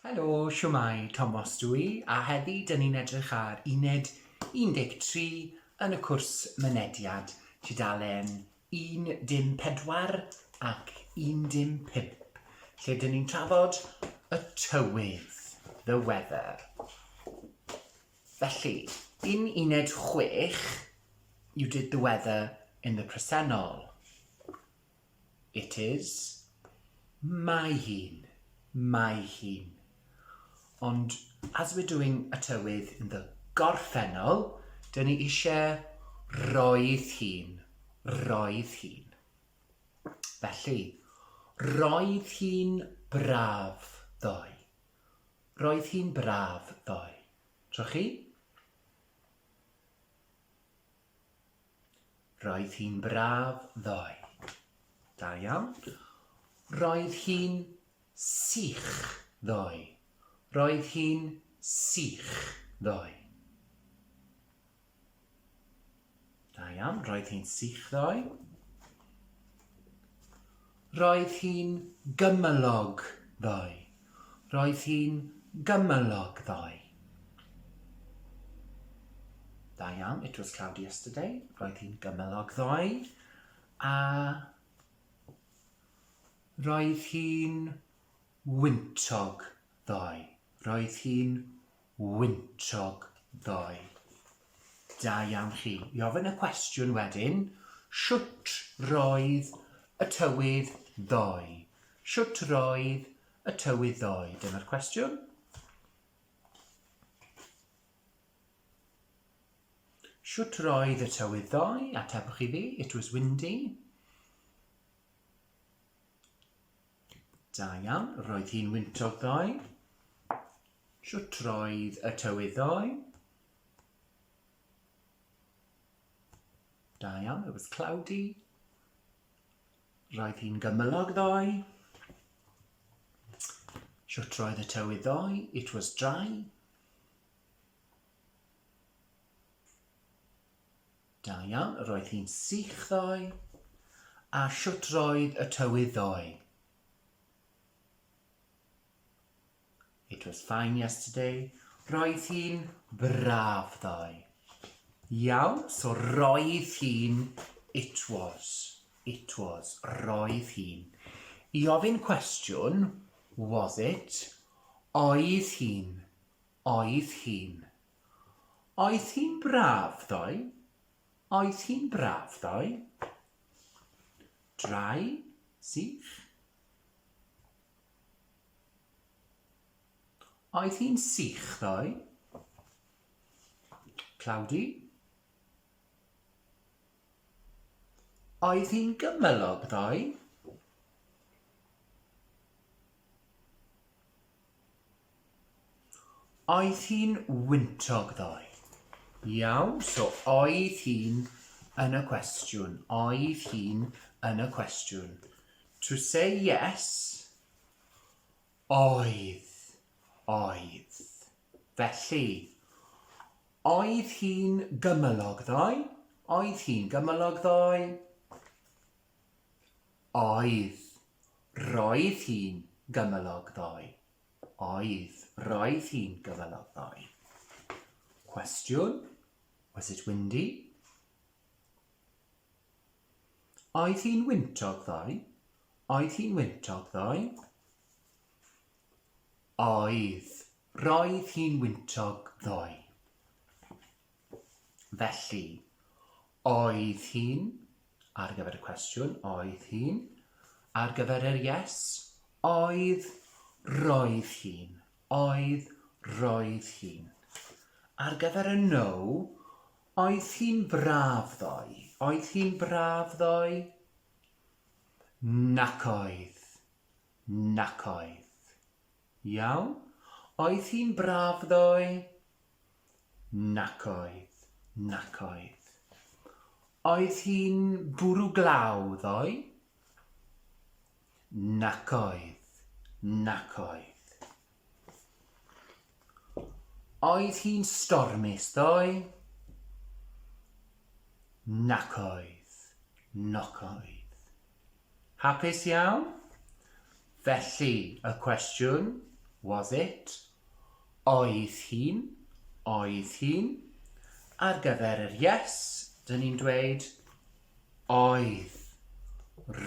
Helo, shwmae, Tomos dw i, a heddi dyn ni'n edrych ar uned 13 yn y cwrs Mynediad, tudalen 14 ac 15, lle dyn ni'n trafod y tywydd, the weather. Felly, in uned 6, you did the weather in the presennol. It is. Mae hi'n. Mae hi'n. Ond as we're doing y tywydd in the gorffennol, dyn ni eisiau roedd hi'n. Roedd hi'n. Felly, roedd hi'n braf ddoe. Roedd hi'n braf ddoe. Trowch chi? Roedd hi'n braf ddoe. Da iawn. Roedd hi'n sych ddoe. Roedd hi'n sych ddoe. Da iawn, roedd hi'n sych ddoe. Roedd hi'n gymylog ddoe. Roedd hi'n gymylog ddoe. Da iawn, it was cloudy yesterday. Roedd hi'n gymylog ddoe. A roedd hi'n wyntog ddoe. Roedd hi'n wyntog ddoe. Da iawn chi. I ofyn y cwestiwn wedyn, shwt roedd y tywydd ddoe? Shwt roedd y tywydd ddoe? Dyna'r cwestiwn. Shwt roedd y tywydd ddoe? Atebwch i fi, it was windy. Da iawn, roedd hi'n wyntog ddoe. Shwt roedd y tywydd ddoe? Da iawn, it was cloudy. Roedd hi'n gymylog ddoe. Shwt roedd y tywydd ddoe? It was dry. Da iawn, roedd hi'n sych ddoe. A shwt roedd y tywydd ddoe? It was fine yesterday. Roedd hi'n braf ddoe. Iawn, so roedd hi'n, it was, it was, roedd hi'n. I ofyn cwestiwn, was it, oedd hi'n, oedd hi'n. Oedd hi'n braf ddoe? Oedd hi'n braf ddoe? Dry? Sych? Oedd hi'n sych ddoe? Cloudy? Oedd hi'n gymylog ddoe? Oedd hi'n wyntog ddoe? Iawn, so oedd hi'n yn y cwestiwn. Oedd hi'n yn y cwestiwn. To say yes, oedd, oedd. Felly, oedd hi'n gymylog ddoe? Oedd hi'n gymylog ddoe? Oedd. Roedd hi'n gymylog ddoe. Oedd. Roedd hi'n gymylog ddoe. Cwestiwn, Was it windy? Oedd hi'n wyntog ddoe? Oedd hi'n wyntog ddoe? Oedd. Roedd hi'n wyntog ddoe. Felly, oedd hi'n, ar gyfer y cwestiwn, oedd hi'n, ar gyfer yr yes, oedd, roedd hi'n, oedd, roedd hi'n. Ar gyfer y no, oedd hi'n braf ddoe, oedd hi'n braf ddoe? Nac oedd, nac oedd. Iawn? Oedd hi'n braf ddoe? Nac oedd, nac oedd. Oedd hi'n bwrw glaw ddoe? Nac oedd, nac oedd. Oedd hi'n stormus ddoe? Nac oedd, nac oedd. Hapus iawn? Felly, y cwestiwn, Was it? Oedd hi'n, oedd hi'n. Ar gyfer yr yes, dyn ni'n dweud oedd.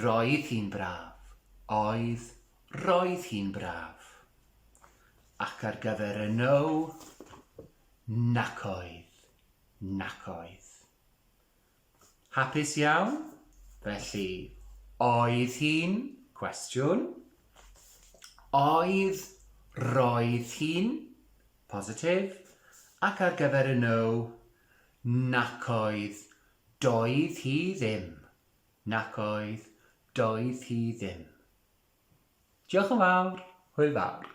Roedd hi'n braf. Oedd, roedd hi'n braf. Ac ar gyfer y no, nac oedd, nac oedd. Hapus iawn? Felly, oedd hi'n? Cwestiwn. Oedd, roedd hi'n? Positif. Ac ar gyfer y no, nac oedd, doedd hi ddim. Nac oedd, doedd hi ddim. Diolch yn fawr, hwyl fawr.